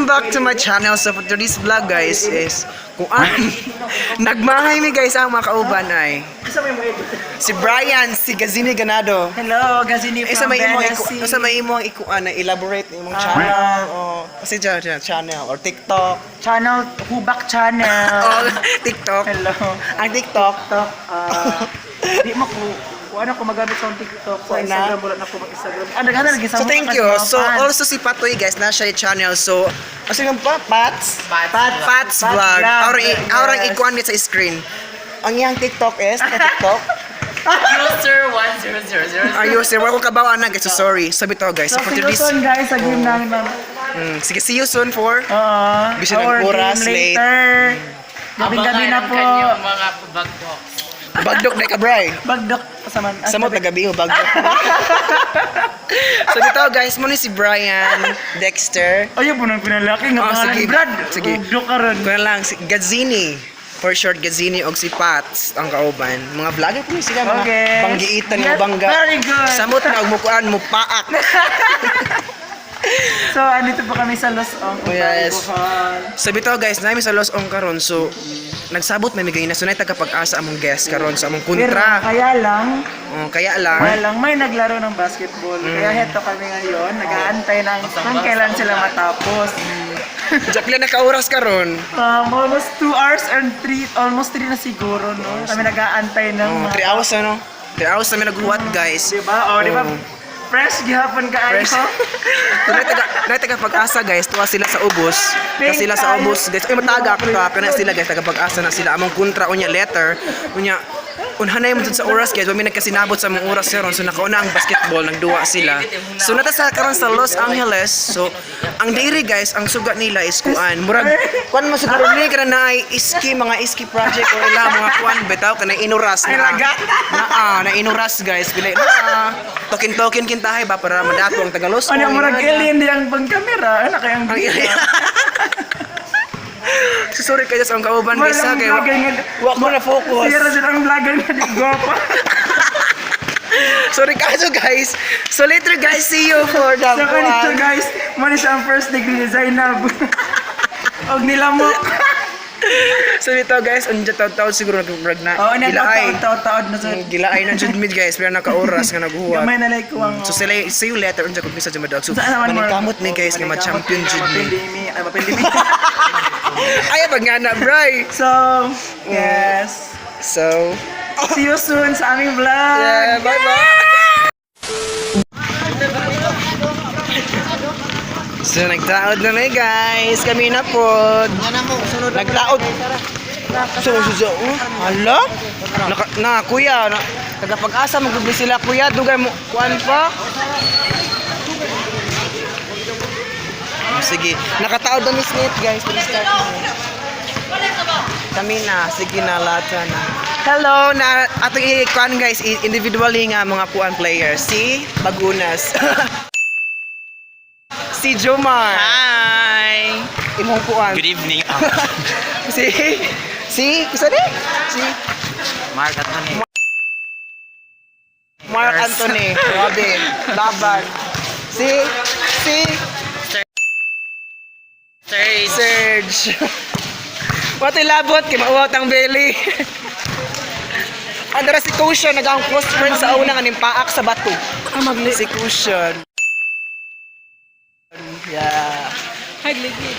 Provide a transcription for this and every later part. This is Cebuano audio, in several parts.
Back to my channel. So for today's vlog, guys, is kuan nagmahay mi, guys, ang mga kauban ay si Brian, si Gazini Ganado. Hello, Gazini Isa from may imo iku, Benesi. isa may imo ang ikuan na elaborate imong channel o kasi dyan, dyan, channel or TikTok. Channel, Hubak Channel. Oh, TikTok. Hello. Ang TikTok. TikTok. Di mo ko, kung ano ko magamit sa akong TikTok. Sa Wala. Instagram, wala na ko mag-Instagram. Ah, nagana lagi sa So mga thank you. kasi mga So fans. also si Patoy, guys, na siya yung channel. So asa yung pa Pats? Pats. Pats Pats Vlog. Vlog. Aurang Yes. aurang ikuan sa screen. Ang iyang TikTok is na TikTok. User 1000. Ayos, sir. Wala ko kabaw ana, guys. So sorry. Sabi to, guys. So, So, for see you today's soon, guys, sa game namin, ma'am. Sige, see you soon for Oo. Bisan ng Our oras, game late. later. Gabing-gabi na po. Kanyang mga bagdok. Bagdok na ka, Bray. Bagdok pasaman. Sa mo tagabi ho, bagdok. So dito, guys, mo ni si Brian Dexter. Ayaw po nang pinalaki nga Oh, pangalan, sige. Brad. Sige. Bagdok ka ron. Kuya lang si Gazini. For short, Gazini og si Pats ang kauban. Mga vlogger po ni sila, mga banggiitan Yes, mo bangga. very good. Samot na og mukuan mo paak. So, andito po kami sa Los Ong. Oh, yes. So bitaw, guys, nami sa Los Ong karon, so nagsabot na mi gayna, so nay tagapag-asa among guest karon sa among Pero, kontra. kaya lang, Oh, kaya lang. kaya lang may naglaro ng basketball. Kaya heto kami ngayon, nag-aantay ng kung kailan sila matapos. Jacqueline, naka-oras karon. Almost 2 hours and 3, almost 3 na siguro, no? Kami nag-aantay ng Oh, 3 hours ano? 3 hours namin naghuwat, guys. Di ba? Oh, di ba? Oh. Fresh gihapon ka Fresh. So, nay taga pag-asa, guys, tuwa sila sa ubos. Kasi sila sa ubos, guys. Ay, matagak ka kana sila, guys, taga pag-asa na sila among kontra unya letter. Unya unhanay mo dun sa oras, guys, wa mi nagkasinabot sa among oras karon, so nakauna ang basketball, nagduwa sila. So nata sa karon sa Los Angeles. So ang dairy, guys, ang suga nila is kuan. Murag kuan mo siguro ni kana na ay iski, mga iski project or ila mga kuan bitaw kana inuras Ay, na. raga. Naa, na inuras, guys. Pili na. Tokin-tokin kintahay ba para madato ang taga Los Ano, murag Angeles. alien di ang pang-camera. Ano kayang Ang alien. So sorry kayo sa ang kauban, guys, ha, Walang kay vlogger nga. wa ko na focus. Sira din ang vlogger nga di gopa. Sorry kaso, guys. So later, guys, see you for the So kanito kuan. guys, mo ni siya ang first degree ni Zainab. Og nilamok. So dito, guys, unja taud-taud siguro nag na. Oo, Gilaay. nagtaod-taod na sa Gilaay na jud mid, guys, pero naka-oras nga naghuwat. Gamay na like ko ang So sila, see you later unja kung bisa jud madog. So Saan naman mo- maningkamot mi, guys, nga ma-champion jud mi. Mapindi mi, ay mapindi mi. Ay pag nga na, Bray. So, yes. So See you soon sa aming vlog. yeah, bye-bye. So nagtaod na mi, guys. Kami na po. Nagtaod. So, oh, hala? Naka, na, kuya, na, tagapag-asa, magubli sila, kuya, dugay mo, kuan pa? Oh, sige, nakataod na ni Snake, guys, start na. Kami na, sige na, lata na. Hello, na atong i-kuan, guys, individually nga mga kuan players. Si Bagunas. Si Jomar. Hi! Imong kuan. Good evening. Si kisa ni? Si Mark Anthony. Mark Anthony. Grabe. Laban. Si Serge. Serge. Pati labot kay mauwat ang belly. Andara si Cushion, nag-ang close friend sa una nga ning paak sa bato. Si Cushion. Yeah. Hi, Ligi.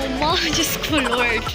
Mo, Diyos ko, Lord.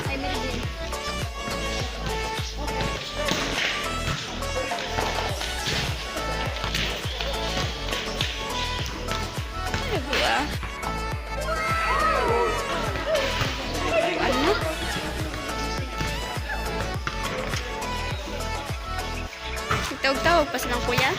Ay, meron din. Ano ba? Ano? Tawag-tawag pa silang kuya?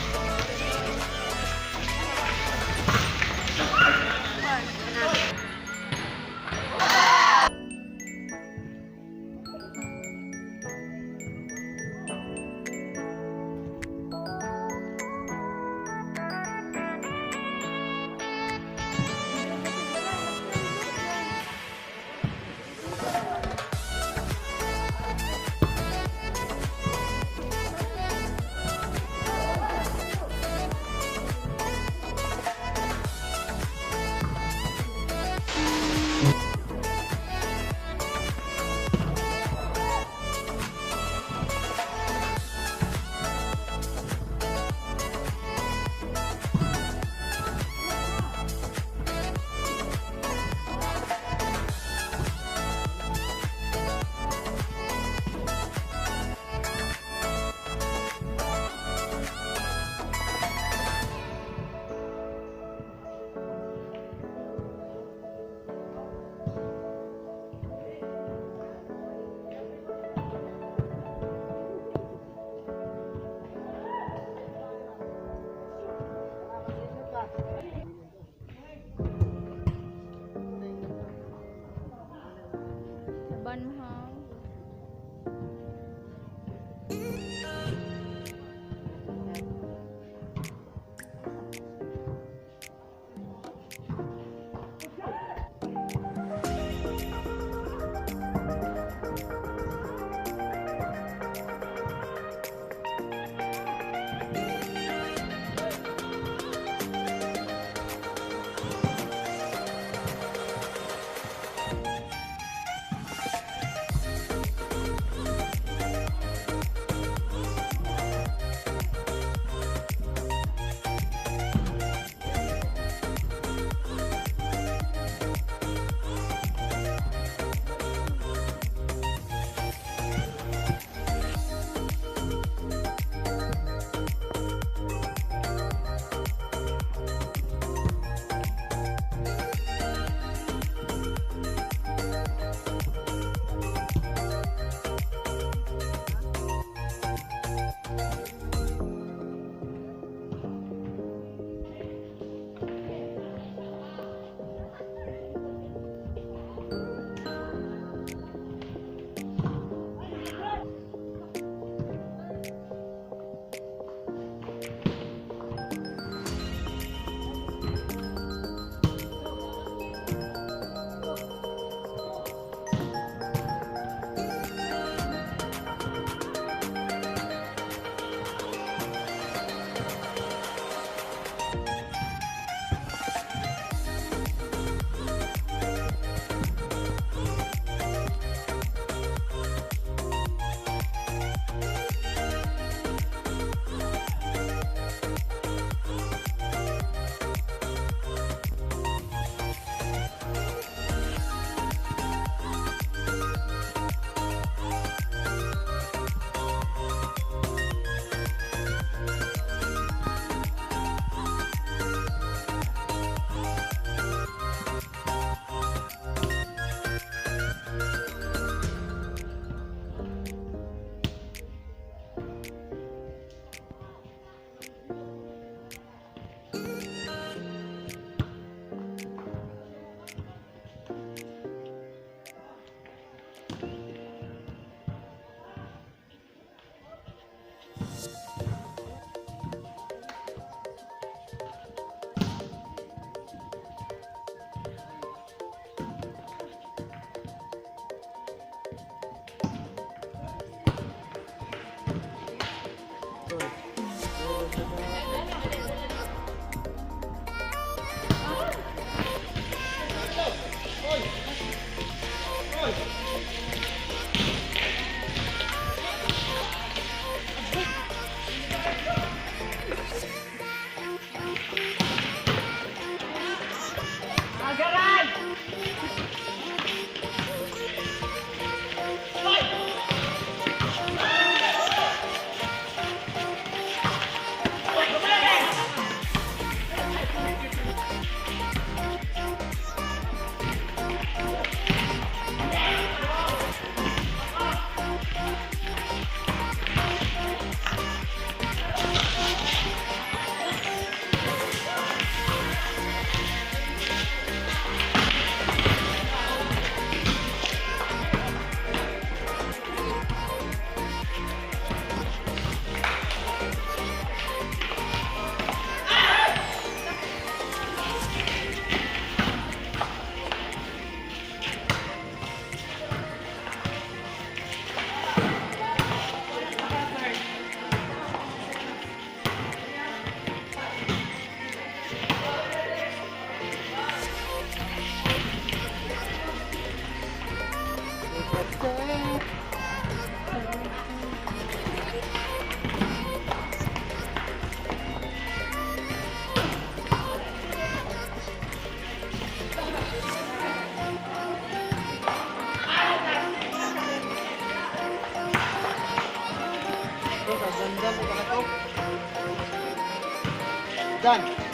Done.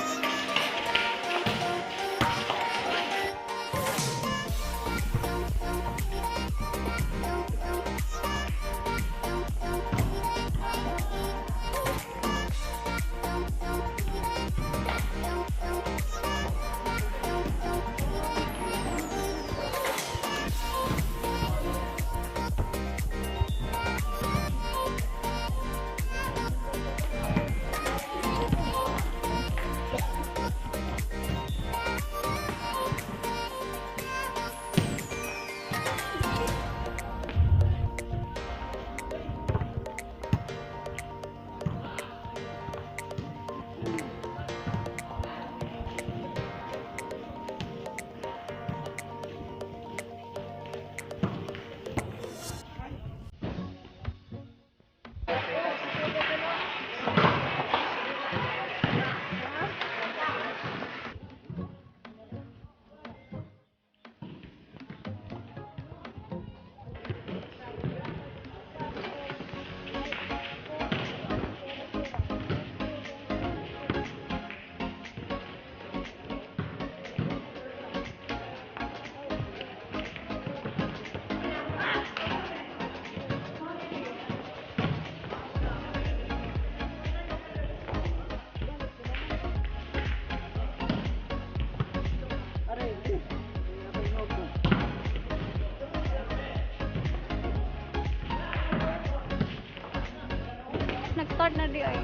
Nag-start na di ay.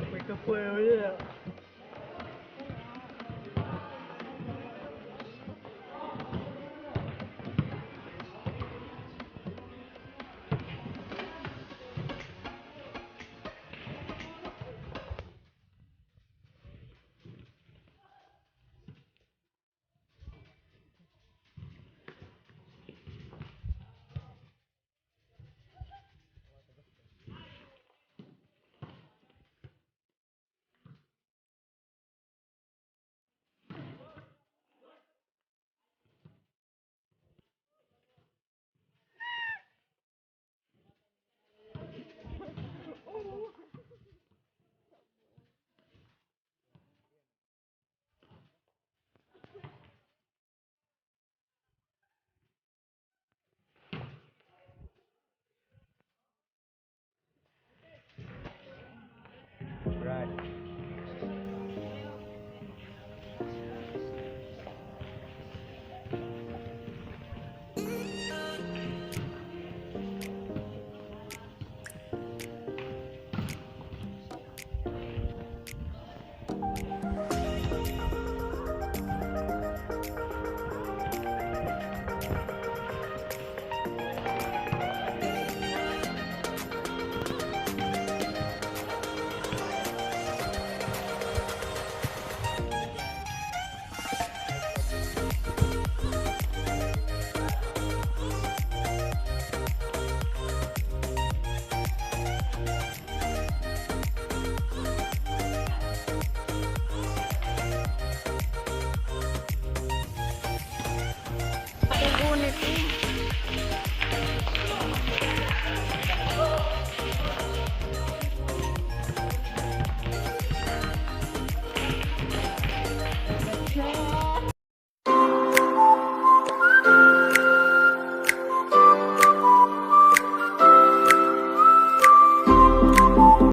May kapoy.